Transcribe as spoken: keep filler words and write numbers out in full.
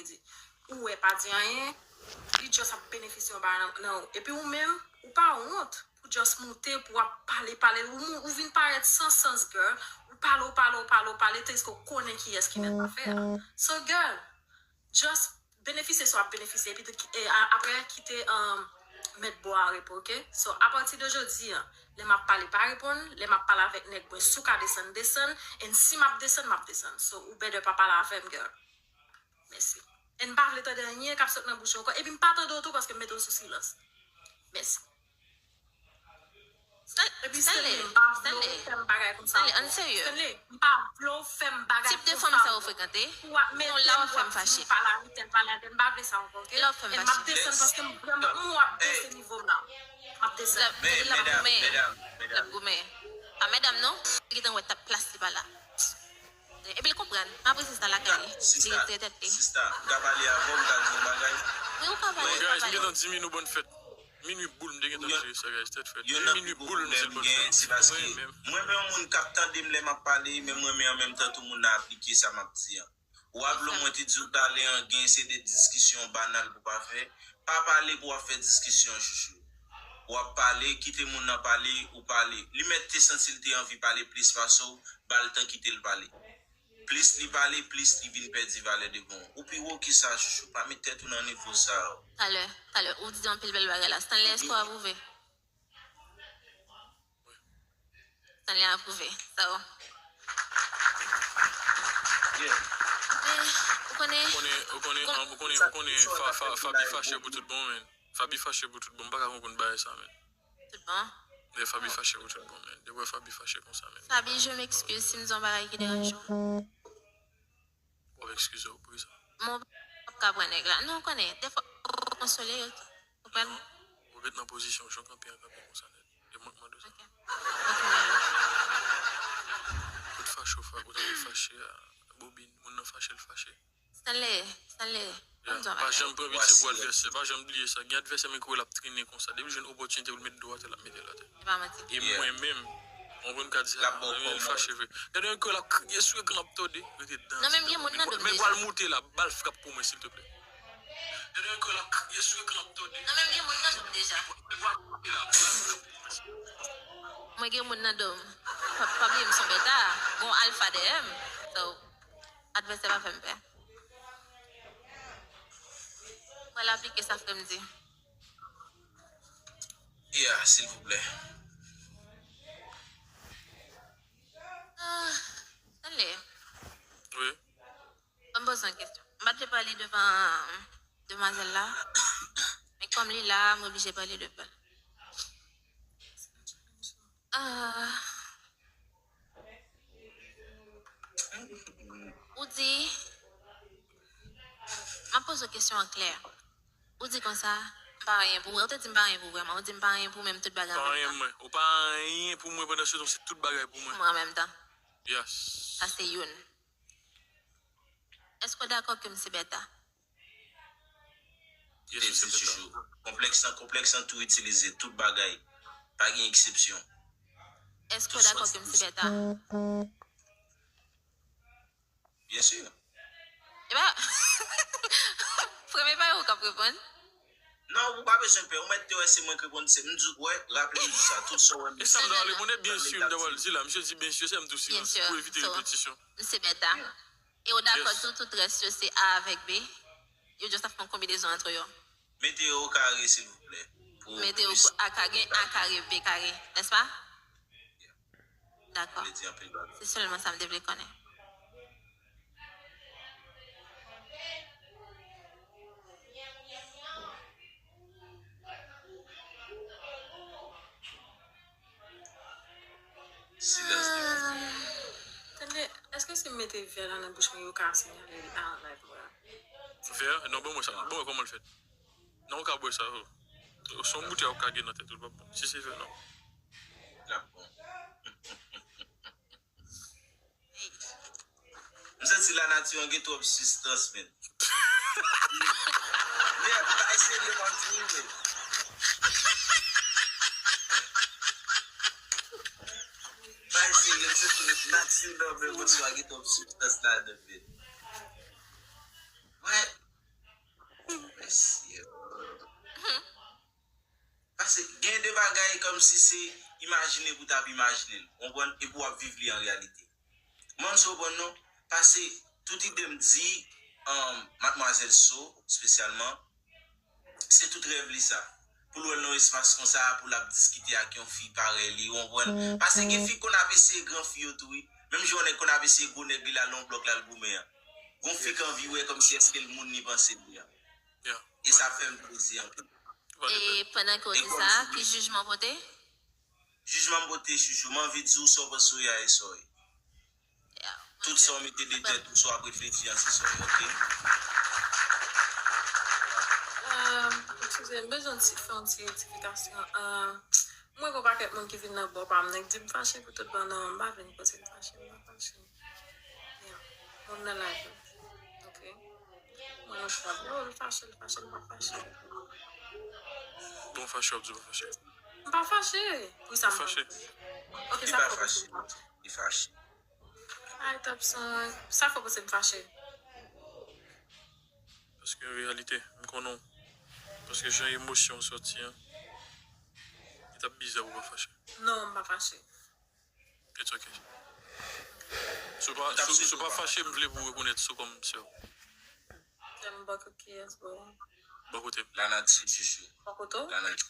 di. Ou wè, pa di anyen, li just ap benefisye yon bagay nan, nan ou. Epi ou menm, ou pa wont pou just moute, pou w ap pale, pale. Ou, mou- ou vin parèt san sans, girl. Ou pale, ou pale, ou pale, ou pale, tandiske ou konnen kiyès ki mèt afè a. So, girl, just benefisye sa w ap benefisye, epi ki- e, a- apre, kite um, mèt bò a repo, oke? So, apati de jodi a, lè m ap pale, pa reponn, lè m ap pale avèk nèg mwen, si w ka desann, desann, and si m ap desann, m ap desann. So, ou better pa pale avè m, girl. Mèsi. E m pa vle tande anyen k ap sot nan bouch ou ankò. Epi m pa tande w tou paske m mete w sou silans. Mèsi. Epi Stanley, Stanley, m pa vle w fè m bagay konsa Stanley, ankò. Ann serye. Stanley, m pa vle w fè m bagay konsa ankò. Tip de fanm sa ou frekante? Ou ap mete m, w ap di m pale avèk tèl, pale avèk tèl, m pa vle sa ankò, oke? E m ap desann paske m vrèman, m wè w ap bese nivo m la. M ap desann. L ap goumen. L ap goumen. Pa medam non. Li gentan wè tap plas li pa la. Epi l konprann. M apresye sa lakay li. Li retire tèt li. Sista, m ka pale avè w, m ka di yon bagay? Wi, ou ka pale, ou ka pale. Guys, m gentan di m nou bòn fèt. Minwi boul, m te gentan jere sa, guys, tèt frèt. Youn nan pi gwo pwoblèm m gen, se paske mwen menm yon moun k ap tande m lè m ap pale, men mwen menm an menm tan tou moun nan aplike sa m ap di an. Ou raple w mwen te di w talè an, gen se de diskisyon banal pou pa fè. Pa pale pou w ap fè diskisyon, chouchou. W ap pale, kite moun nan pale, ou pale. Li mèt te santi l te anvi pale plis pase w, ba l tan kite l pale. Plis li pale, plis li vin pèdi valè devan w. Ou pi wo ke sa, chouchou. Pa met tèt ou nan nivo sa yo. Talè, talè, ou di anpil bèl bagay la. Stanley, èske w apwouve? Stanley apwouve. So. Yeah. Eh, ou konnen, ou konnen, ou konnen, ou konnen, ou konnen, Fa- Fa- Faby fache pou tout bon, men. Faby fache pou tout bon. M pa ka konprann bagay sa, men. Tout bon? Lè Faby fache pou tout bon, men. Depi wè Faby fache konsa, men. Faby, je m'excuse si m di yon bagay ki deranje w. W ap eskize w pou kisa? Mwen p ap ka pran nèg la. Non, ou konnen, dèfwa, ou konsole yo tou. Ou konprann? Non, ou ret nan pozisyon w, jan w kanpe an, kanpe konsa nèt. E mwen k mande w sa. Ok. Ok, mwen. Ou t fache, ou fa- ou t fache a, bobin, moun nan fache, l fache. Stanley, Stanley, ban m di w yon bagay. Pa janm pran pitye pou advèsè, pa janm bliye sa. Gen advèsè, men ki wè l ap trennen konsa. Depi l jwenn opòtinite pou l met do atè, l ap mete l atè. E pa manti. E mwen menm, mwen konn ka di sa, l ap ba w kòb, l fache vre. Gade yon kò l ap kriye sou ekran, l ap tòde, rete dan. Non, men m gen moun nan do m deja. Men pral moute la, ba l frap pou mwen, silteplè. Gade yon kò l ap kriye sou ekran, l ap tòde. Non, men m gen moun nan do m deja. Mwen gen moun nan do m. Pa, pa bliye m se yon bèta. Gon alfa dèyè m. So, advèsè pa fè m pè. Mwen l aplike sa frè m di. Yeah, silvouplè. Ah, Stanley. Wi. Ban m poze yon kesyon. M pa t vle pale devan demwazèl la, men kòm li la, m oblije pale devan l. Ah. Ou di, m ap poze w kesyon an klè. Ou di konsa, m pa anyen pou ou. Ou te di m pa anyen pou ou vrèman. Ou di m pa anyen pou ou, men m tout bagay an menm tan. Pa anyen mwen. Ou pa anyen pou mwen pandan se tan, se tout bagay pou mwen. Mwen an menm tan. Yes. Sa se youn. Èske w dakò ke m se bèta? Yes, ou se bèta. Konplèks lan, konplèks lan tou itilize, tout bagay. Pa gen eksepsyon. Èske w dakò ke m se bèta? Byen si. E pa, premye pa ou k ap reponn. Non, ou pa bezwen pè. Ou mèt te wè se mwen k reponn, se m di w, wè, raple m di sa. Tout sa w wè m di. E sa m ta reponn, byen si, m ta pral di la. Misye di byen si, se m tou silans pou evite repetisyon. M se bèta. E ou dakò tou, tout rès yo se A avèk B? Yo just ap fè yon konbinezon ant yo. Mete yo o kare, silvouplè. Mete yo a kare, A kare, B kare, nèspa? Dakò. Se sèlman sa m te vle konnen. Silans de. Ah. Tande, èske si m mete vè la nan bouch mwen, yo ka siyale li pa nan live mwen an? Vè? Non, ban mwen sa. Ban mwen kòman l fèt. Non, ou ka bwè sa, oh. Se yon boutèy ou ka gen nan tèt ou, l p ap bon. Si se vè, non. L ap bon. M santi lanati an gen twòp sibstans, men. Men, bay serye, m ap di w, men. Bay serye, m santi lanati an, men, bonswa, gen twòp sibstans ladan, men. Wè. Pase gen de bagay kòmsi se imajine pou t ap imajine l, ou konprann, epi w ap viv li an reyalite. Mwen, m sou bon non, pase tout ide m di, um, Madmwazèl So, espesyalman, se tout rèv li sa. Pou l wè l nan espas konsa, pou l ap diskite ak yon fi parèy li, ou konprann? Pase gen fi konn ap eseye gran fi yo tou, wi. Menm jan yon nèg konn ap eseye gwo nèg li la, l nan yon blòk la, l goumen an. Gon fi k anvi wè kòmsi èske l moun li panse li an. E sa fè m plezi anpil. E pandan ke w di sa, ki jijman w pote? Jijman m pote, chouchou, m anvi di w sa w panse w ye a e sa w ye. Tout sa w mete de tèt ou, sa w ap reflechi an, se sa w ye, oke? Eskize, m bezwen ti, fè yon ti rektifikasyon. Mwen gon pakèt moun ki vin nan bò pa m, nèg di m fache pou tout bon, non, m pa vin kote m fache, m pa fache. Moun nan live la. Oke. Mwen nan chat. Non, l fache, l fache, l pa fache. Bon, fache, w ap di w pa fache. M pa fache. Pou sa m fache. Oke, sa fò. Li fache. Ay, Top Son, sa fè w panse m fache? Paske an reyalite, m konnen w. Paske jan emosyon w sòti an, li t ap biza pou w pa fache. Non, m pa fache. It's ok. Si w pa, si, si w pa fache, m vle pou w rekonèt sa kòm sè w. Jan m bò kote kiyès bò? Bò kote m. Lanati, chouchou. Bò kote w? Lanati.